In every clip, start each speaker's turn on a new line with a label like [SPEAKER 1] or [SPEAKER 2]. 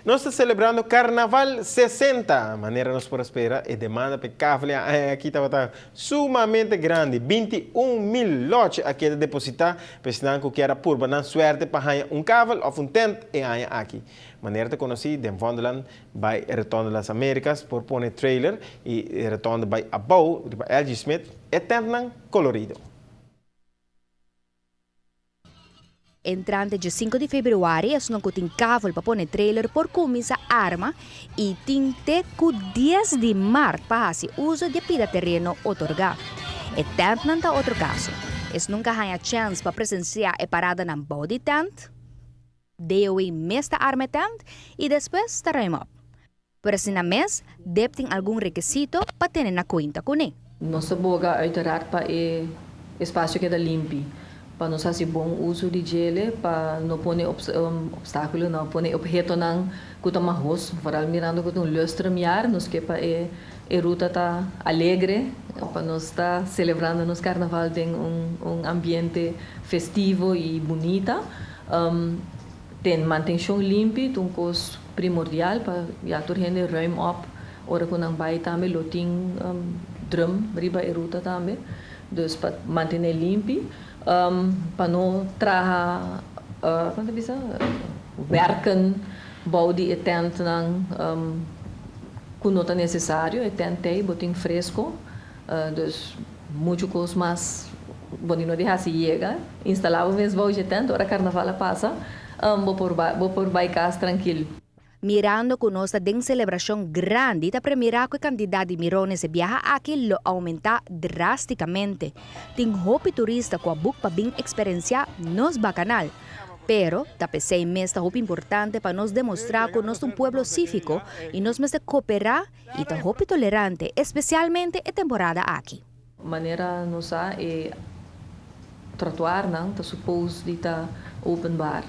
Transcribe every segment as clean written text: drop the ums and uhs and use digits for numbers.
[SPEAKER 1] Nos ta celebrando Carnaval 60. Manera nos por a spera, e demanda p'e kavel aki tabata sumamente grandi. 21,000 loche a keda deposita pa esnan cu kier a purba nan suerte pa haña un kavel of un tent e aña aki. Manera ta conoci, den Vondelland bay Rotonde Las Americas por pone trailer y Rotonde bay abou riba LG Smith e tentnan colorido.
[SPEAKER 2] Entrante dje sinku di februari esnan ku tin kavel pa pone trailer por kuminsá arma i tin te ku dies di mart pa hasi uso di e pida tereno otorgá. E tèntnan ta otro kaso. Esnan ka haña chèns pa presensiá e paradanan bou di tènt, DOE mes ta arma e tènt i despues ta ruim op. Pero asina mes deb tin algun rekisito pa tene na kuenta kuné.
[SPEAKER 3] Nos ta boga uiteraard pa e espasio keda limpi, pa nos hasi bon uso di djele, pa no pone obstáculo, no pone obhetonan ku ta mahos, vooral mirando ku ta un lustrumjaar, nos ke pa e e ruta ta alegre, pa nos ta selebrando nos karnaval den un ambiente festivo i bunita. Ten mantenshon limpi ta un kos primordial pa ya tur hende ruim op ora ku nan bai tambe lo tin drum riba e ruta tambe dus pa mantene limpi pa no traha kon ta bisa werken bou di e tentnan ku no ta nesesario e tent ei bo tin fresko dus muchu kos mas bo di no di hasi yega instalá bo mes bou dje tent ora karnaval a pasa bo por bo por bai kas trankil.
[SPEAKER 2] Mirando ku nos ta den selebrashon grandi ta premirá ku e kantidat di mirones e biaha aki lo oumentá drástikamente. Tin hopi turista ku a buk pa bin eksperensiá nos bakanal. Pero, ta p'esei mes ta hopi importante pa nos demostrá ku nos ta un pueblo sífiko i nos mester koperá i ta hopi tolerante, espesialmente e temporada aki.
[SPEAKER 3] Manera nos sa e trotuarnan ta supos di ta openbaar.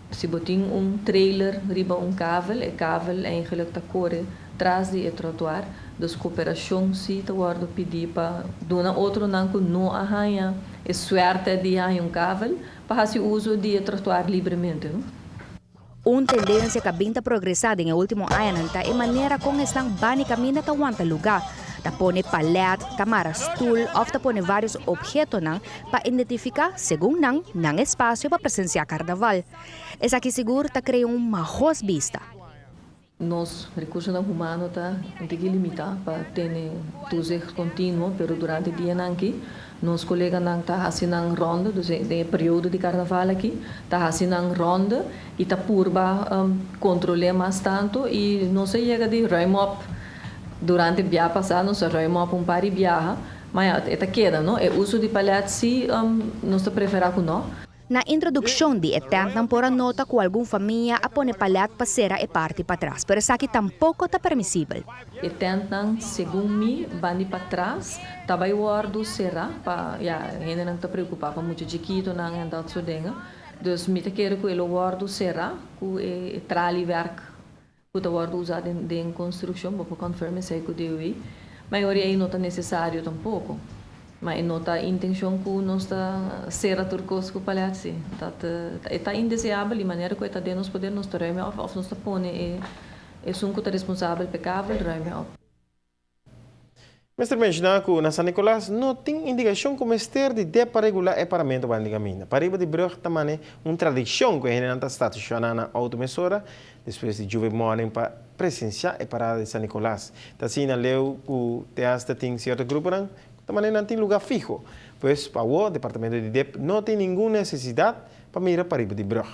[SPEAKER 3] Si bo tin un trailer riba un kavel, e kavel eigenlijk ta kore tras di e trotuar. Dus koperashon si ta wòrdu pidí pa duna otronan ku no a haña e suerte di haña un kavel pa hasi uso di e trotuar libremente.
[SPEAKER 2] Un tendensia ku a bin ta progresá den e último añanan ta e manera kon esnan bani kaminda ta wanta lugá, ta pone palèt, ta mara stul òf ta pone vários ophetonan pa identifiká, segun nan, nan espasio pa presensiá karnaval. Esaki sigur ta krea un mahos bista.
[SPEAKER 3] Nos rekursonan humano ta un tiki limitá pa tene toezicht kontinuo, pero durante dianan aki nos koleganan ta hasi nan ronde, dus den e periodo di karnaval aki ta hasi nan ronde i ta purba kontrol'é mas tantu i nos a yega di ruim op durante bia pasá nos a ruim op un par di biaha, ma ya e ta keda no, e uso di palèt si nos ta preferá ku no.
[SPEAKER 2] Na introdukshon di e tèntnan por a nota ku algun famia a pone palèt pa sera e parti patras, pero esaki tampoko ta permisibel.
[SPEAKER 3] E tèntnan, segun mi, bandi patras ta bai wòrdu será pa, ya, hendenan ku ta preokupá pa mucha chikitonan en dat soort dingen. Dus mi ta kere ku e lo wòrdu será ku e traliewerk ku ta wòrdu usá den konstrukshon, bo por konfirm esei ku DOE. Mayoria ei no ta nesesario tampoko. Ma e no ta intenshon ku nos ta sera tur kos ku palèt, si. Dat e ta indeseabel i manera ku e ta den nos poder nos ta ruime òf òf nos ta pone e esun ku ta responsabel p'e kabel ruime òf.
[SPEAKER 1] Mester menshoná ku na San Nicolas no tin indikashon ku mester di dep pa regulá e paramentu banda di kaminda. Pariba di brùg ta mane un tradishon ku e hendenan ta statishoná nan outo mesora despues di Juve Morning pa presensiá e parada di San Nicolas. Ta asina leu ku te asta tin sierto gruponan ku ta mane nan tin lugá fiho. Pues pa awor departamento di dep no tin ningun nesesidat pa mira pariba di brùg.